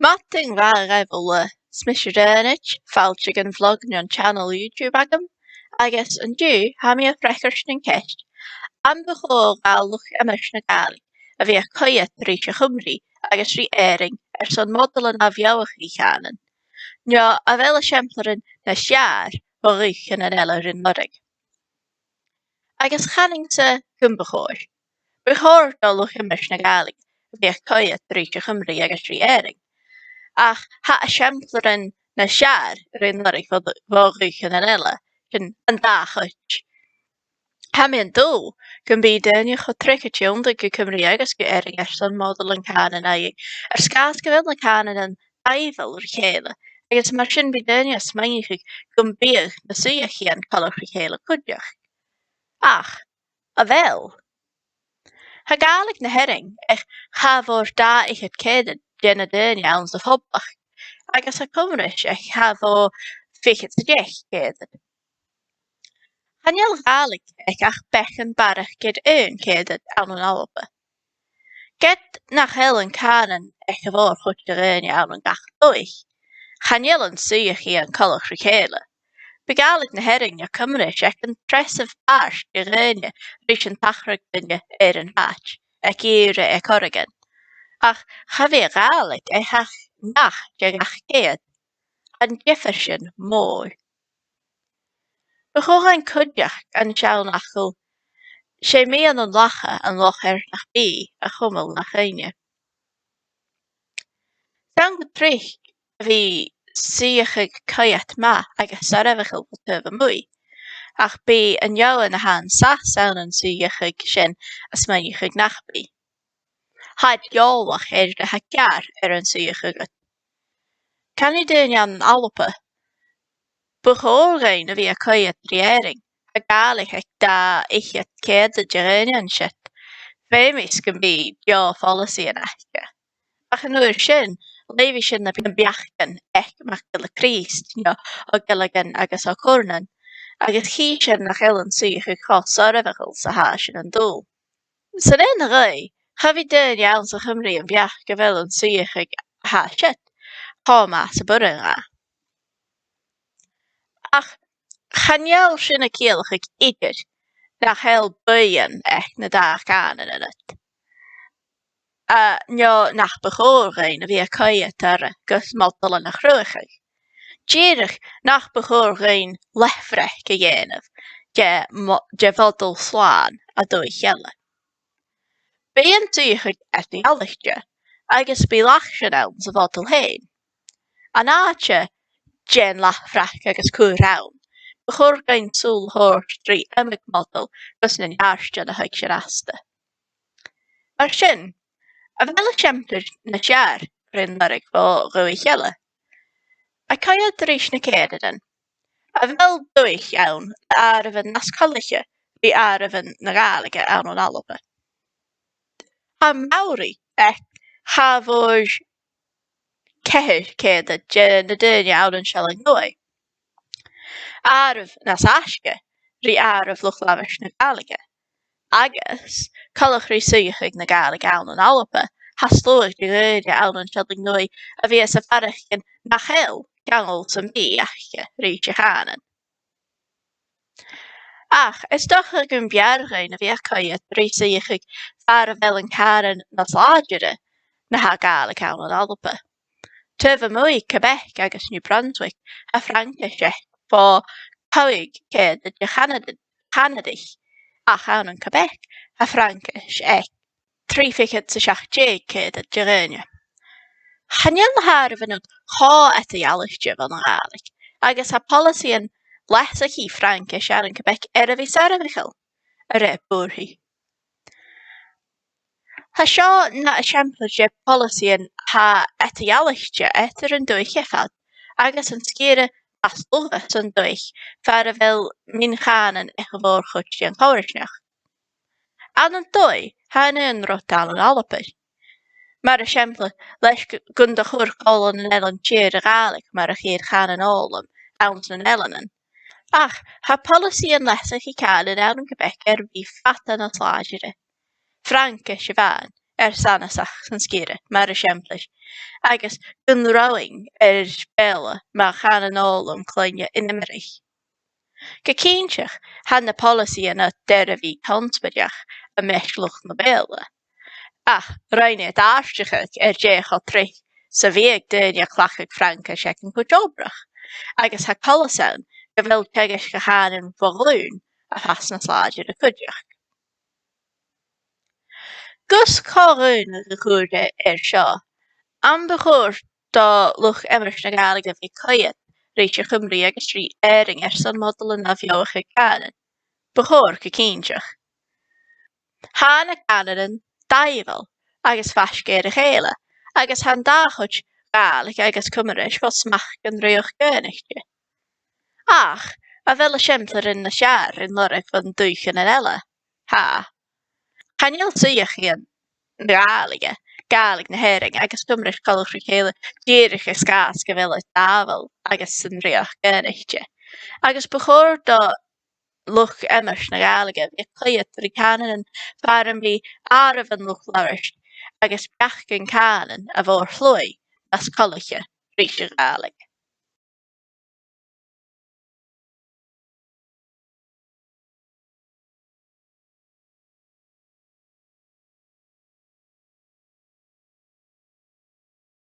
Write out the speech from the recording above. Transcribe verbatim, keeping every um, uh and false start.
Madainn mhath dhuibh uile, 's mise Raghnaid, fàilte gun vlog no an channel YouTube agam, agus an-diugh, tha mi a' freagairt na ceist, am bu chòir do luchd-iomairt na Gàidhlig a bhith a' coimhead ris a' Chuimrigh agus ri Èirinn airson modalan ath-bheòthachadh cànain, no a bheil eisimpleirean nas fheàrr bho dhùthchannan eile rin lorg. Agus chanainn-sa gum bu chòir. Bu chòir do luchd-iomairt na Gàidhlig a bhith a' coimhead ris a' Chuimrigh agus ri Èirinn. Ach tha eisimpleirean nas fheàrr rin lorg bho, bho dhùthchannan eile, sin an dà chuid. Tha mi an dùil gum bi daoine cho tric a' tionndadh gu Cuimrigh agus gu Èirinn airson modalan cànain fhaighinn, air sgàth 's gu bheil na cànanan aoibheil ri chèile, agus mar sin bidh daoine a' smaoineachadh gum biodh na suidheachaidhean coltach ri chèile cuideachd. Ach, a bheil? Tha Gàidhlig na h-Èireann aig càrn mhòr dà fhichead ceudad de na daoine anns a' Phoblacht, agus tha Cuimris aig càrn mhòr fichead 's a deich ceudad. Chan eil Gàidhlig aig ach beagan barrachd air aon ceudad ann an Alba. Ged nach eil an cànan aig a' mhòr-chuid de dhaoine ann an gach dùthaich, chan eil an suidheachadh coltach ri chèile. Bidh Gàidhlig na h-Èireann no Cuimris aig an treas a' phàirt de dhaoine ris an tachradh duine air an àite, aig ìre air choreigin. Ach cha bhi Gàidhlig aig ach neach de gach ceud. An diofar sin mòr. Bu chòir dhuinn cuideachd an sealltainn nach eil, 's e meadhan an lacha an loch air nach bi a chumail na chuimhne. 'S ann gu tric a bhios suidheachadh coimhead math agus soirbheachail bho taobh a-muigh, ach bidh an fheadhainn a tha an sàs ann an suidheachadh sin a' smaoineachadh nach bi. Tha iad eòlach air na tha ceàrr air an suidheachadh ud. Canaidh daoine ann an Alba, bu chòir dhuinn a bhith a' coimhead ri Èirinn, tha Gàidhlig aig dà fhichead ceudad de dhaoine an siud. Feumaidh gum bi deagh phoileasaidhean aca. Ach an uair sin, leughaidh sinn na, na beachdan aig MacGilleChrìosd, no O'Gilligan agus Ó Curnáin, agus chì sinn nach eil an suidheachadh cho soirbheachail 's a tha sinn an dùil. San aon aghaidh, cha bhi daoine anns a' Chuimrigh am beachd gu bheil an suidheachadh a tha siud cho math 's a b' urrainn dha. Ach chan eil sin a' ciallachadh idir nach eil buidheann aig na dà chànanan ud, a, no nach bu chòir dhuinn a bhith a' coimhead orra gus modalan a chruthachadh. Dìreach nach bu chòir dhuinn leth-bhreac a dhèanamh de mo-, de mhodal slàn à dùthaich eile. Bidh an suidheachadh eadar-dhealaichte, agus bidh lachd sin ann sa mhodal fhèin. An àite dèan leth-bhreac agus cuir ann, bu chòir dhuinn sùil a thoirt ri iomadh modal gus na neartan a thoirt an-dràsta. Mar sin, a bheil eisimpleir nas fheàrr rin lorg bho dhùthaich eile? A' coimhead ris na ceudadan, a bheil dùthaich ann le àireamhan nas coltaiche ri àireamhan na Gàidhlig ann an Alba? Tha Maoraich aig càrn mhòr ceithir ceudad de na daoine ann an Sealainn Nuadh. Àireamh nas fhaisge ri àireamh luchd-labhairt na Gàidhlig. Agus, coltach ri suidheachadh na Gàidhlig ann an Alba, tha sluagh de dhaoine ann an Sealainn Nuadh a bhios a' faireachdainn nach eil ceangal sam bith aca ris a' chànan. Ach is dòcha gum b' fheàrr dhuinn a bhith a' coimhead ri suidheachadh far a bheil an cànan nas làidire na tha Gàidhlig ann an Alba. Taobh a-muigh Quebec agus New Brunswick, tha Fraingis aig fo chòig ceudad de Chanada-, Chanadaich, ach ann an Quebec, tha Fraingis aig trì fichead 's a seachd deug ceudad de dhaoine. Chan eil na h-àireamhan ud cho eadar-dhealaichte bhon Ghàidhlig, agus tha poileasaidhean leasachaidh Fraingis ann an Quebec air a bhith soirbheachail, a rèir buaireadh. Tha seo na eisimpleir de phoileasaidhean a tha eadar-dhealaichte eadar an dùthaich air fad agus an sgìre as lugha san dùthaich far a bheil mion-chànan aig a' mhòr-chuid den choimhearsnachd. Ann an dòigh, tha an aon rud ann an Alba. Mar eisimpleir, leis gu-, gun do chuir Comhairle nan Eilean Siar a' Ghàidhlig mar a' chiad chànan fhoghlaim anns na h-eileanan. Ach tha poileasaidhean leasachaidh cànain ann an Quebec air a bhith fada nas làidire. Fraingis a-mhàin, air sanasachd san sgìre, mar eisimpleir, agus gun robh sinn air Beurla mar chànan fhoghlam cloinne an Iomraidh. Gu cinnteach, tha na poileasaidhean a' dèanamh a bhith connspaidseach am measg luchd na Beurla. Ach rinn e dàirteachadh air dè cho tric 's a bhiodh daoine a' cleachdadh Fraingis aig an cuid obrach, agus tha coltas ann gu bheil teagasg a' chànain bho ghlùin a' fàs nas làidire cuideachd. Gus co-dhùnadh a chur air seo, am bu chòir do luchd-iomairt na Gàidhlig a bhith a' coimhead ris a' Chuimrigh agus ri Èirinn airson modailean ath-bheòthachadh cànain? Bu chòir gu cinnteach. Tha na cànanan dàimheil agus faisg air a chèile, agus tha an dà chuid, Gàidhlig agus Cuimris, fo smachd an Rìoghachd Aonaichte. Ach a bheil eisimpleirean nas fheàrr an lorg bhon dùthchannan eile? Tha. Chan eil suidheachaidhean na Gàidhlig, Gàidhlig na h-Èireann agus Cuimris coltach ri chèile dìreach air sgàth 's gu bheil iad dàimheil agus san Rìoghachd Aonaichte. Agus bu chòir do luchd-iomairt na Gàidhlig a bhith a' coimhead ri cànanan far am bi àireamh an luchd-labhairt agus beachdan cànain a' mhòr-shluaigh nas coltaiche ris a' Ghàidhlig.